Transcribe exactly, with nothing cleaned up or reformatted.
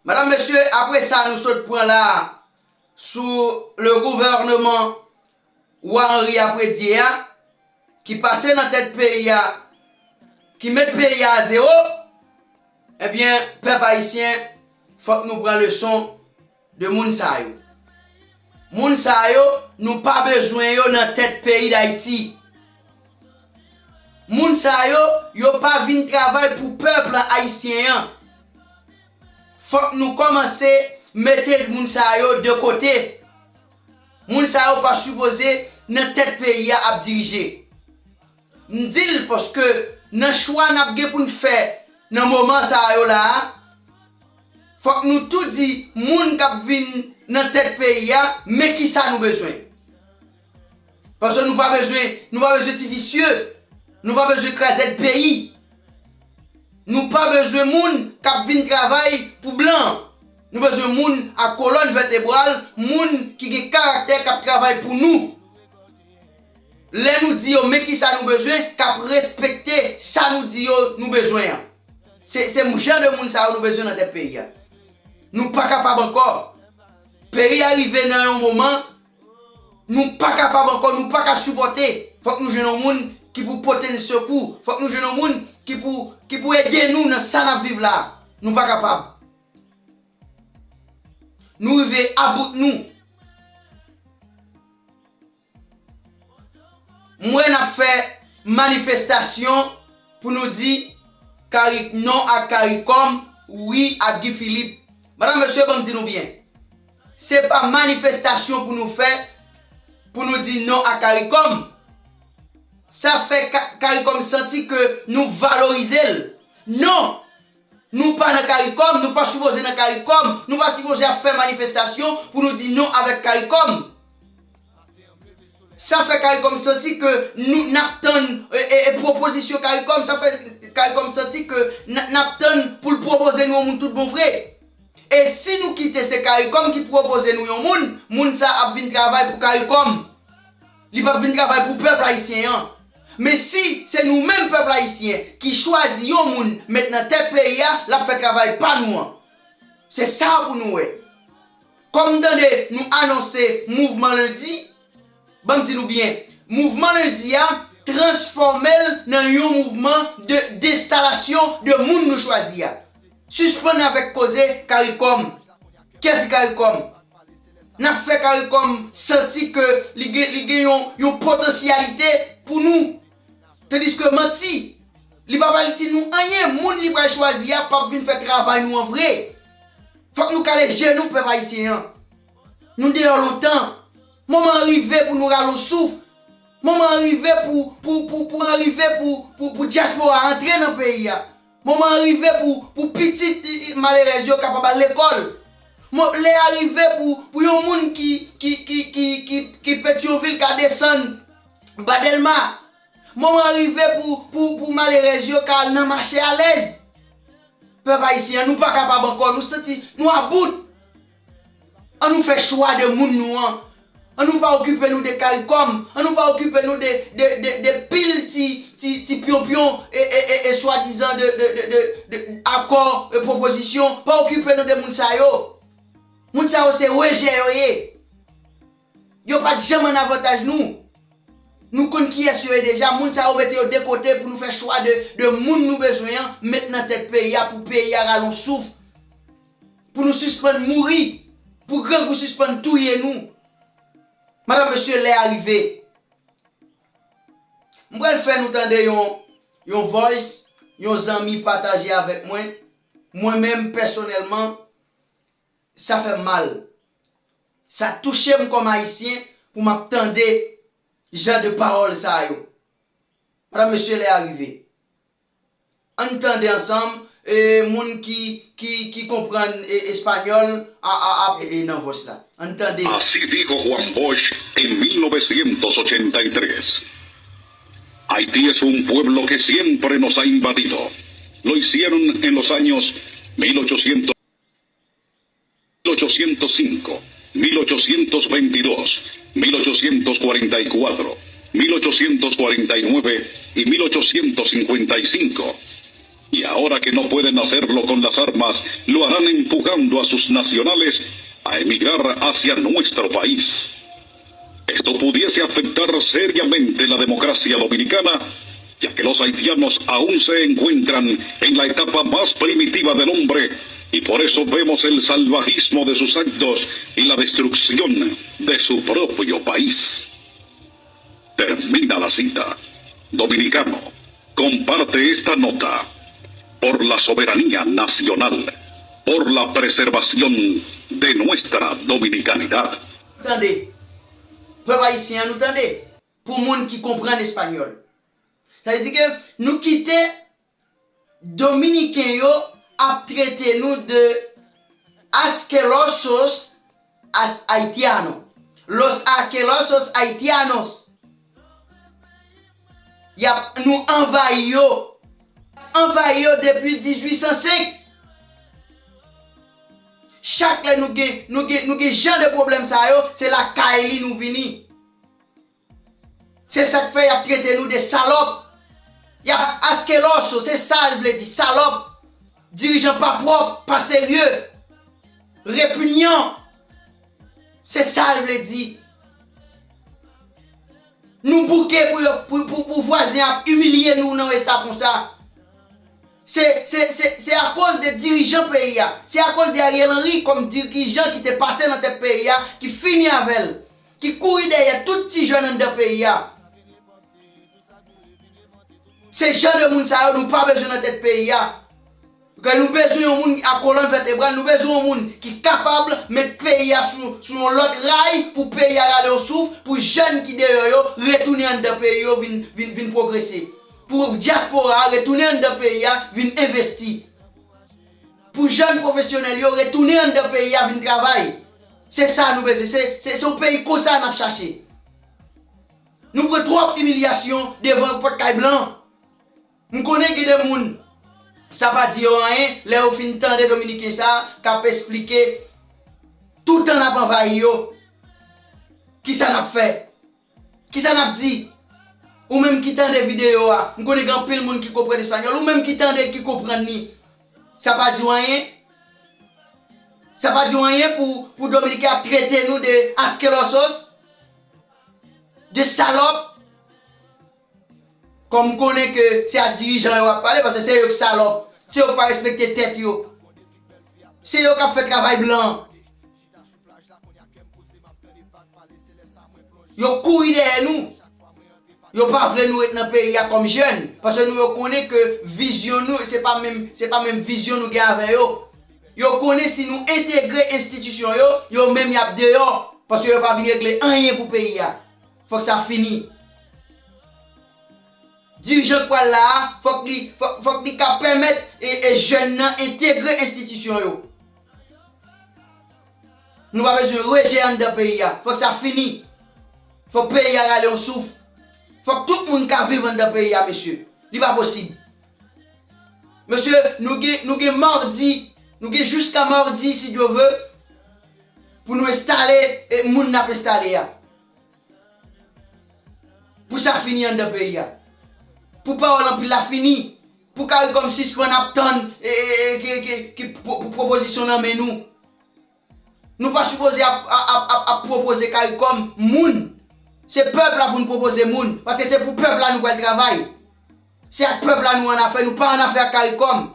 Madanm, mesye, apre sa nou sot pran la sou le gouvènman Wa Henri Apredye a, ki pase nan tèt peyi a, ki met peyi a a zewo, ebyen, pèp ayisyen, fòk nou pran leson de moun sa yo. Moun sa yo, nou pa bezwen yo nan tèt peyi Dayiti. Moun sa yo, yo pa vin travay pou pèp ayisyen an. Fòk nou kòmanse mete moun sa yo de kote. Moun sa yo pa sipoze nan tèt peyi a ap dirije. M di l paske nan chwa n ap gen pou n fè nan moman sa yo la a, fòk nou tou di moun k ap vin nan tèt peyi a, men kisa nou bezwen. Paske nou pa bezwen, nou pa bezwen ti visye. Nou pa bezwen krazèd peyi. Nou pa bezwen moun k ap vin travay pou blan. Nou bezwen moun a kolòn vètebral, moun ki gen karaktè k ap travay pou nou. Lè nou di yo men kisa nou bezwen, k ap respekte sa nou di yo nou bezwen an. Se, se jan de moun sa yo nou bezwen nan tèt peyi a. Nou pa kapab ankò. Peyi a rive nan yon moman, nou pa kapab ankò, nou pa ka sipòte. Fòk nou jwenn yon moun ki pou pote n sekou. Fòk nou jwenn yon moun ki pou, ki pou ede nou nan sa n ap viv la. Nou pa kapab. Nou rive about nou. M wè n ap fè manifestasyon pou nou di Kari, non ak Karikòm, wi ak Guy Philippe. Madanm, mesye, ban m di nou byen. Se pa manifestasyon pou nou fè, pou nou di non ak Karikòm. Sa fè Ka-, Karikòm santi ke nou valorize l. Non! Nou pa nan Karikòm, nou pa sipoze nan Karikòm, nou pa sipoze ap fè manifestasyon pou nou di non avèk Karikòm. Sa fè Karikòm santi ke nou, n ap tann, e, e, e, pwopozisyon Karikòm, sa fè Karikòm santi ke n, n ap tann pou l pwopoze nou yon moun tout bon vre. E si nou kite se Karikòm ki pwopoze nou yon moun, moun sa ap vin travay pou Karikòm. Li p ap vin travay pou pèp ayisyen an. Men si se nou menm pèp ayisyen ki chwazi yon moun met nan tèt peyi a, l ap fè travay pa nou an. Se sa pou nou wè. Kòm m tande nou anonse mouvman lendi, ban m di nou byen, mouvman lendi a, transfòme l nan yon mouvman de destalasyon de moun nou chwazi a. Sispann avèk koze Karikòm. Kiyès ki Karikòm? N ap fè Karikòm santi ke li gen, li gen yon, yon potansyalite pou nou. Tandiske manti, li pa pral ti nou anyen, moun li pral chwazi a p ap vin fè travay nou an vre. Fòk nou kale je nou, pèp ayisyen an. Nou deyò lontan. Moman an rive pou nou rale yon souf. Moman an rive pou, pou, pou, pou an rive pou, pou, pou dyaspora a antre nan peyi a. Moman an rive pou, pou pitit, i, i, malerèz yo kapab al lekòl. Mo-, lè a rive pou, pou yon moun ki, ki, ki, ki, ki, ki Petyonvil ka desann Ba Dèlma. Moman an rive pou, pou, pou malerèz yo ka al nan mache alèz. Pèp ayisyen an, nou pa kapab ankò, nou santi nou about. An nou fè chwa de moun nou an. An nou pa okipe nou de Karikòm. An nou pa okipe nou de, de, de, de pil ti, ti, ti pyonpyon e, e, e, e swadizan de, de, de, de, de akò, e pwopozisyon. Pa okipe nou de moun sa yo. Moun sa yo se rejè yo ye. Yo pa t janm an avantaj nou. Nou konn kiyès yo ye deja. Moun sa yo mete yo de kote pou nou fè chwa de, de moun nou bezwen an, met nan tèt peyi a pou peyi a rale yon souf. Pou nou sispann mouri, pou grangou sispann touye nou. Madanm, mesye, lè a rive. M pral fè nou tande yon, yon voice, yon zanmi pataje avèk mwen. Mwen menm, pèsonèlman, sa fè m mal. Sa touche m kòm Ayisyen pou m ap tande jan de pawòl sa yo. Madanm, mesye, lè a rive. Ann tande ansanm, e, moun ki, ki, ki konprann, e, espanyòl a, a, ap, e, nan vòs la. Ann tande. Así dijo Juan Bosch en mil novecientos ochenta y tres. Haití es un pueblo que siempre nos ha invadido. Lo hicieron en los años mil ochocientos, mil ochocientos cinco, mil ochocientos veintidós, mil ochocientos cuarenta y cuatro, mil ochocientos cuarenta y nueve y mil ochocientos cincuenta y cinco. Y ahora que no pueden hacerlo con las armas, lo harán empujando a sus nacionales a emigrar hacia nuestro país. Esto pudiese afectar seriamente la democracia dominicana, ya que los haitianos aún se encuentran en la etapa más primitiva del hombre y por eso vemos el salvajismo de sus actos y la destrucción de su propio país. Termina la cita. Dominicano, comparte esta nota. Por la soberanía nacional, por la preservación de nuestra dominicanidad. Tande. Pèp ayisyen an, nou tande. Pou moun ki konprann espanyòl. Sa vle di ke nou kite Dominiken yo ap trete nou de asquerosos as haitianos. Los asquerosos haitianos. Y ap nou anvayi yo. Anvayi yo depi dizuit san senk. Chak lè nou gen, nou gen, nou gen jan de pwoblèm sa yo, se lakay li nou vini. Se sa k fè y ap trete nou de salòp. Y ap askeloso, se sa l vle di, salòp. Dirijan pa pwòp, pa serye, repinyan. Se sa l vle di. Nou bouke pou, yo, pou, pou, pou vwazen ap imilye nou nan eta konsa. Se, se, se, se akoz de dirijan peyi a. Se akoz de Ariel Henry kòm dirijan ki te pase nan tèt peyi a, ki fini avè l, ki kouri dèyè tout ti jèn anndan peyi a. Se jan de moun sa yo nou pa bezwen nan tèt peyi a. Ke nou bezwen yon moun a kolòn vètebral, nou bezwen yon moun ki kapab met peyi a sou, sou yon lòt ray pou peyi a rale yon souf, pou jèn ki deyò yo retounen anndan peyi yo vin, vin, vin pwogrese. Pou dyaspora a retounen anndan peyi a vin envesti. Pou jèn pwofesyonèl yo retounen anndan peyi a vin travay. Se sa nou bezwen. Se, se, se yon peyi konsa n ap chache. Nou pran twòp imilyasyon devan pòt kay blan. M konnen gen de moun, sa pa di yo anyen, lè yo fin tande Dominiken sa k ap esplike toutan n ap anvayi yo. Kisa n ap fè? Kisa n ap di? Ou menm ki tande videyo a, m konnen gen anpil moun ki konprann espanyòl, ou menm ki tande l, ki konprann li, sa pa di w anyen? Sa pa di w anyen pou, pou Dominiken ap trete nou de askelosos, de salòp? Kòm m konnen ke se ak dirijan yo w ap pale, paske se yo k salòp, se yo k pa respekte tèt yo, se yo k ap fè travay blan. Yo kouri dèyè nou. Yo pa vle nou ret nan peyi a kòm jèn, paske nou yo konnen ke vizyon nou, se pa menm, se pa menm vizyon nou gen avè yo. Yo konnen si nou entegre enstitisyon yo, yo menm y ap deyò, paske yo pa vin regle anyen pou peyi a. Fòk sa fini. Dirijan k pral la a, fòk li, fòk, fòk li ka pèmèt e, e jèn nan entegre enstitisyon yo. Nou pa bezwen rejè anndan peyi a. Fòk sa fini. Fòk peyi a rale yon souf. Fòk tout moun ka viv anndan peyi a, mesye. Li pa posib. Mesye, nou gen, nou gen madi, nou gen jiska madi, si Dye vle, pou nou enstale, e, moun n ap enstale a. Pou sa fini anndan peyi a. Pou pawòl anpil la fini. Pou Karikòm sispann ap tann, e, e, e, ki, ki, ki pwo-, pwo-, pwopozisyon nan men nou. Nou pa sipoze ap, ap, ap, ap, ap pwopoze Karikòm moun. Se pèp la pou n pwopoze moun. Paske se pou pèp la nou pral travay. Se ak pèp la nou annafè, nou pa annafè ak Karikòm.